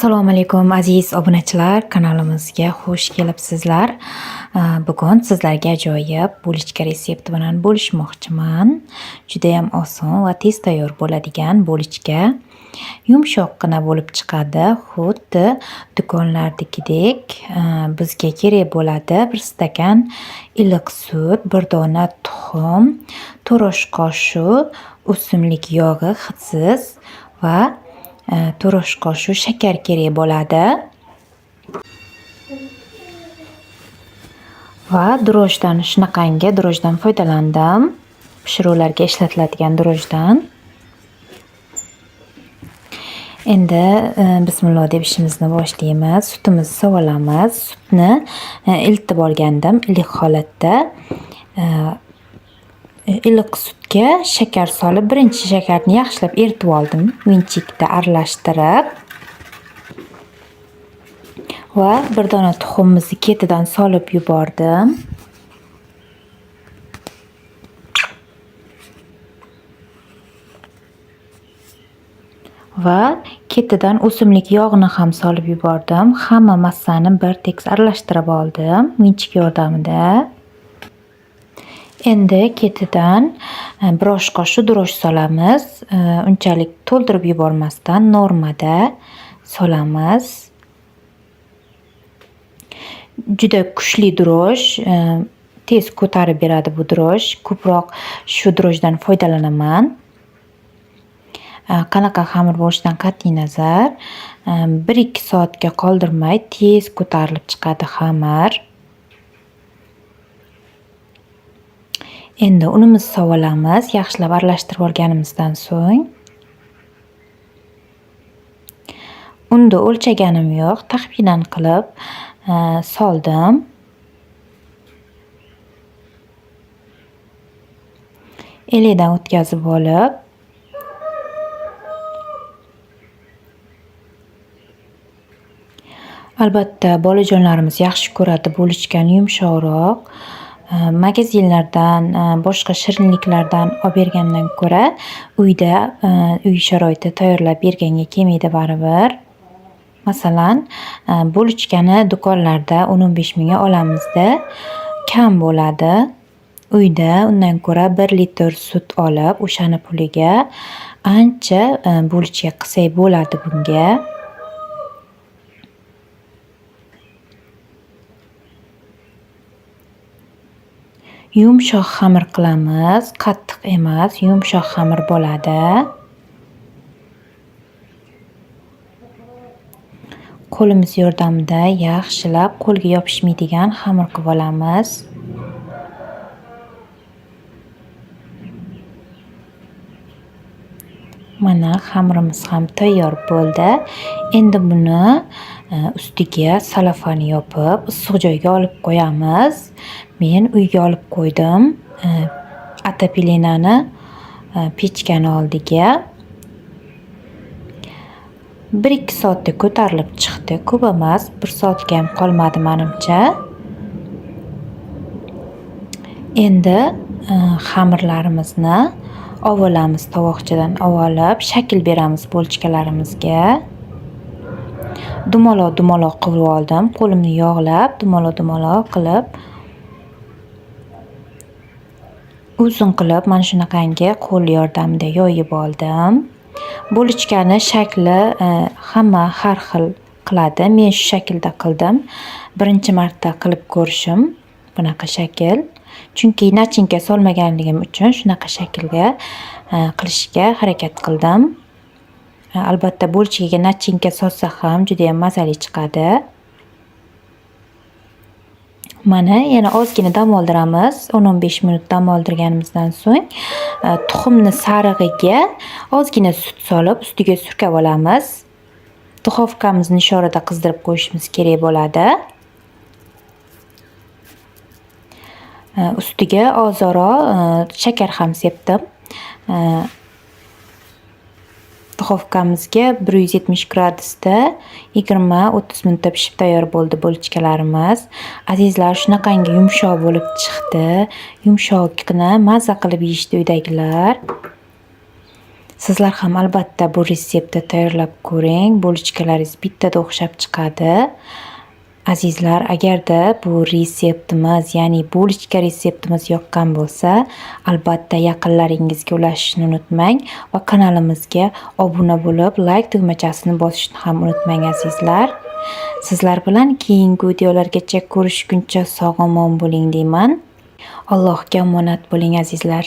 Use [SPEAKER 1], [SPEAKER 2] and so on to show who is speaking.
[SPEAKER 1] Assalomu alaykum, aziz obunachilar, kanalimizga xush kelibsizlar. Bugun sizlarga ajoyib bulichka retsepti bilan bo'lishmoqchiman. Judayam oson va tez tayyor bo'ladigan bulichka. Yumshoqqina bo'lib chiqadi, xuddi do'konlardagidek. Bizga kerak bo'ladi 1 stakan iliq sut, 1 dona tuxum, 4 osh qoshiq o'simlik yog'i hidsiz va 4 osh qoshiq shakar kerak bo'ladi. Va drojdan, shunaqangi drojdan foydalandim. Pishiruvlarga ishlatiladigan drojdan. Endi bismillah deb ishimizni boshlaymiz. Sutimizni sovolamiz. Sutni ilitib olgandim iliq holatda. Iliq sutga shakar solib, birinchi shakarni yaxshilab eritib oldim. Vinchikda aralashtirib va bir dona tuxumimizni ketidan solib yubordim. Va ketidan o'simlik yog'ini ham solib yubordim. Hamma massani bir tekis aralashtirib oldim vinchik yordamida. Endi ketidan 1 osh qoshiq droj solamiz. Unchalik to'ldirib yubormasdan normada solamiz. Juda kuchli droj, tez ko'tarib beradi bu droj. Ko'proq shu drojdan foydalanaman. Qanaqa xamir bo'lishidan qat'iy nazar, 1-2 soatga qoldirmay tez ko'tarilib chiqadi xamir. Endi unimizni sovolamiz, yaxshilab aralashtirib olganimizdan so'ng. Unni o'lchaganim yo'q, taxminan qilib soldim. Elakdan o'tkazib olib, albatta bolajonlarimiz yaxshi ko'radi bulichkani yumshoqroq. Magazinlardan, boshqa shirinliklardan olib bergandan ko'ra uyda, uy sharoitida tayyorlab berganga kelmaydi baribir. Masalan, bulichkani do'konlarda 10-15 mingga olamizda, kam bo'ladi. Uyda undan ko'ra 1 litr sut olib, o'shani puliga ancha bulichka qilsak bo'ladi bunga. Yumshoq xamir qilamiz, qattiq emas, yumshoq xamir bo'ladi. Qo'limiz yordamida yaxshilab qo'lga yopishmaydigan xamir qilib olamiz. Mana xamirimiz ham tayyor bo'ldi. Endi buni ustiga salofan yopib, issiq joyga olib qo'yamiz. Men uyga olib qo'ydim. Atapelenani pechkani oldiga. 1-2 soatda ko'tarilib chiqdi. Ko'p emas, 1 soatga ham qolmadi menimcha. Endi xamirlarimizni ovolamiz, tovoqchadan ovolib, shakl beramiz bulichkalarimizga. Dumaloq-dumaloq qilib oldim. Qo'limni yog'lab, dumaloq-dumaloq qilib, uzun qilib mana shunaqangi qo'l yordamida yoyib oldim. Bulichkani shakli hamma har xil qiladi. Men shu shaklda qildim. Birinchi marta qilib ko'rishim bunaqa shakl. Chunki nachinka solmaganligim uchun shunaqa shaklga qilishga harakat qildim. Albatta bulichkaga nachinka solsa ham juda ham mazali chiqadi. Mana yana ozgina dam oldiramiz. 10-15 minut dam oldirganimizdan so'ng tuxumni sarig'iga ozgina sut solib ustiga surkab olamiz. Duxovkamizni nishorada qizdirib qo'yishimiz kerak bo'ladi. Ustiga ozroq shakar ham sepdim. Duxovkamizga 170 gradusda 20-30 minutda pishib tayyor bo'ldi bulichkalarimiz. Azizlar, shunaqangi yumshoq bo'lib chiqdi. Yumshoqqina maza qilib yeyishdi uydagilar. Sizlar ham albatta bu retseptni tayyorlab ko'ring. Булочка laringiz bittada o'xshab chiqadi. Azizlar, agarda bu retseptimiz, ya'ni булочка retseptimiz yoqqan bo'lsa, albatta yaqinlaringizga ulashishni unutmang va kanalimizga obuna bo'lib, layk tugmachasini bosishni ham unutmang, azizlar. Sizlar bilan keyingi videolargacha ko'rishguncha sog'-omon bo'ling deyman. Allohga omonat bo'ling, azizlar.